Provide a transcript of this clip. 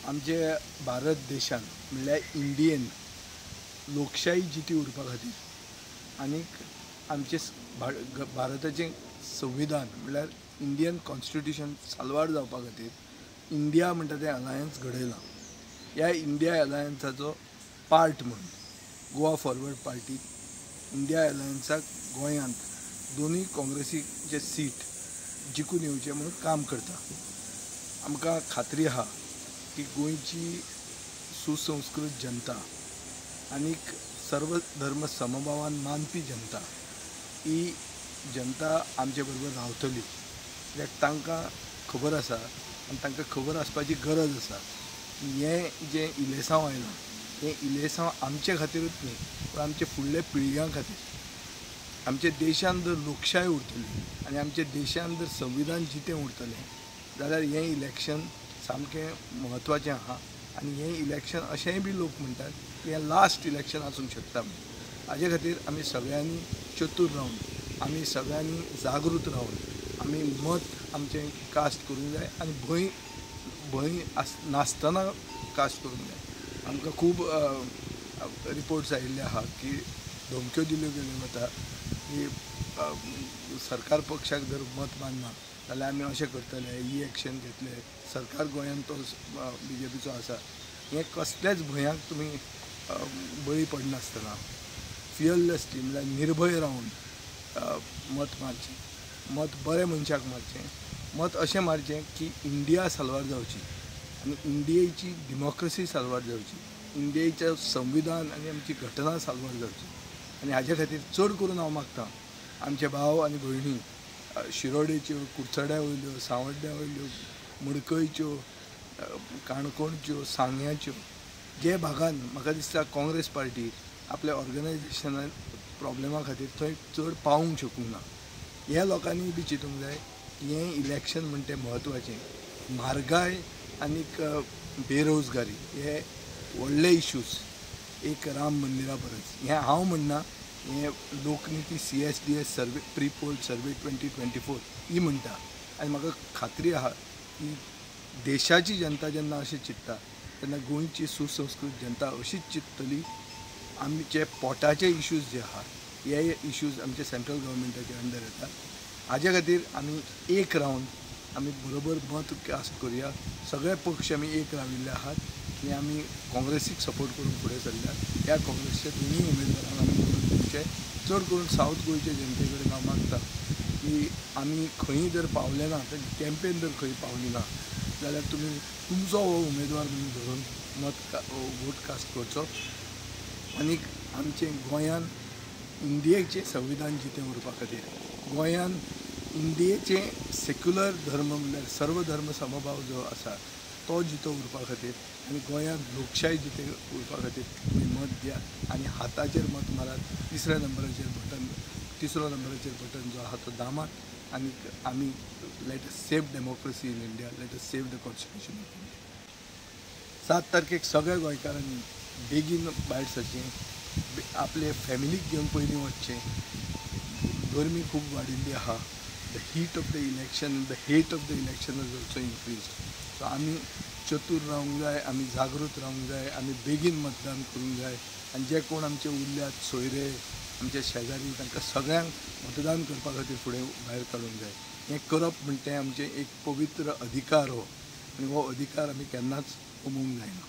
आमचे भारत देशान म्हणल्यार इंडियन लोकशाही जिती उरपा खातीर आनीक आमचे भारताचें संविधान म्हणल्यार इंडियन कॉन्स्टिट्युशन साल्वार जावपा खातीर इंडिया म्हणटा तें अलायन्स घडयलां. ह्या इंडिया अलायन्साचो पार्ट म्हणून गोवा फॉरवर्ड पार्टी इंडिया अलायन्साक गोंयांत दोनूय काँग्रेसीचे सीट जिखून येवचे म्हणून काम करता. आमकां खात्री आहा की गोंयची सुसंस्कृत जनता आनीक सर्व धर्म समभावान मानपी जनता ही जनता आमचे बरोबर रावतली, कित्याक तांकां खबर आसा आनी तांकां खबर आसपाची गरज आसा की हें जें इलेसांव आयलां हें इलेसांव आमचे खातीरूच न्ही पूण आमचे फुडल्या पिळग्यां खातीर. आमच्या देशांत जर लोकशाय उरतली आनी आमच्या देशांत जर संविधान जितें उरतलें जाल्यार हें इलेक्शन सामकें म्हत्वाचें आहा. आनी हें इलेक्शन अशेंय बी लोक म्हणटात की हें लास्ट इलेक्शन आसूंक शकता म्हणून. हाजे खातीर आमी सगळ्यांनी चतूर रावन, आमी सगळ्यांनी जागृत रावन आमी मत आमचें कास्ट करूंक जाय आनी भंय भंय नासतना कास्ट करूंक जाय. आमकां खूब रिपोर्ट्स आयिल्ले आहा की धमक्यो दिल्यो गेल्यो वता की सरकार पक्षाक जर मत मानना जाल्यार आमी अशें करतले, ही एक्शन घेतले, सरकार गोंयांत तो बीजेपीचो आसा. हें कसल्याच भंयाक तुमी बळी पडनासतना फियरलेसली म्हणल्यार निर्भय रावन मत मारचें, मत बरें मनशाक मारचें, मत अशें मारचें की इंडिया साल्वार जावची आनी इंडियेची डेमोक्रसी साल्वार जावची, इंडियेचें संविधान आनी आमची घटना साल्वार जावची. आनी हाजे खातीर चड करून हांव मागता आमचे भाव आनी भयणी शिरोडेच्यो, कुडचड्या वयल्यो, सांवड्ड्या वयल्यो, मडकयच्यो, काणकोणच्यो, सांग्याच्यो, जे भागान म्हाका दिसता काँग्रेस पार्टी आपल्या ऑर्गनायजेशनान प्रॉब्लेमा खातीर थंय चड पावूंक शकूंक ना, ह्या लोकांनी बी चिंतूंक जाय की हें इलेक्शन म्हणटा तें म्हत्वाचें. म्हारगाय आनीक बेरोजगारी हे व्हडले इश्यूज एक राम मंदिरा परस. हें हांव म्हणना, हें Lokniti CSDS survey pre poll survey 2024 ही म्हणटा. आनी म्हाका खात्री आहा की देशाची जनता जेन्ना अशें चिंत्ता तेन्ना गोंयची सुसंस्कृत जनता अशीच चिंततली. आमचे पोटाचे इश्यूज जे आहा हे इश्यूज आमचे सेंट्रल गव्हर्मेंटाचे अंडर येतात. हाजे खातीर आमी एक रावन आमी बरोबर मत कास्ट करुया. सगळे पक्ष आमी एक राविल्ले आहात आनी आमी काँग्रेसीक सपोर्ट करून फुडें सरल्यात. ह्या काँग्रेसच्या दोनूय उमेदवारांक आमी निवडून दिवचे. चड करून सावथ गोंयच्या जनते कडेन हांव मागता की आमी खंयी जर पावले ना, तांची कॅम्पेन जर खंय पावली ना जाल्यार तुमी तुमचो हो उमेदवार म्हणून धरून मत वोट कास्ट करचो आनीक आमचें गोंयान इंडियेचें संविधान जितें उरपा खातीर, गोंयान इंडियेचें सेक्युलर धर्म म्हणल्यार सर्व धर्म समभाव जो आसा तो जितो उरपा खातीर आनी गोंयांत लोकशाय जितें उरपा खातीर तुमी मत दियात आनी हाताचेर मत मारात. तिसऱ्या नंबराचेर बटन, तिसरो नंबराचेर बटन जो आहा तो दामात आनी आमी let us save democracy in India, let us save the constitution of India. 7 तारखेक सगळ्या गोंयकारांनी बेगीन भायर सरचें, आपले फॅमिलीक घेवन पयलीं वचचें. गरमी खूब वाडिल्ली आहा. The heat of the election, the hate of the election is also increased. So आमी चतूर रावंक जाय, आमी जागृत रावंक जाय, आमी बेगीन मतदान करूंक जाय आनी जे कोण आमचे उरल्यात सोयरे, आमचे शेजारी, तांकां सगळ्यांक मतदान करपा खातीर फुडें भायर काडूंक जाय. हें करप म्हणटा तें आमचें एक पवित्र अधिकार हो आनी हो अधिकार आमी केन्नाच गमोवंक जायना.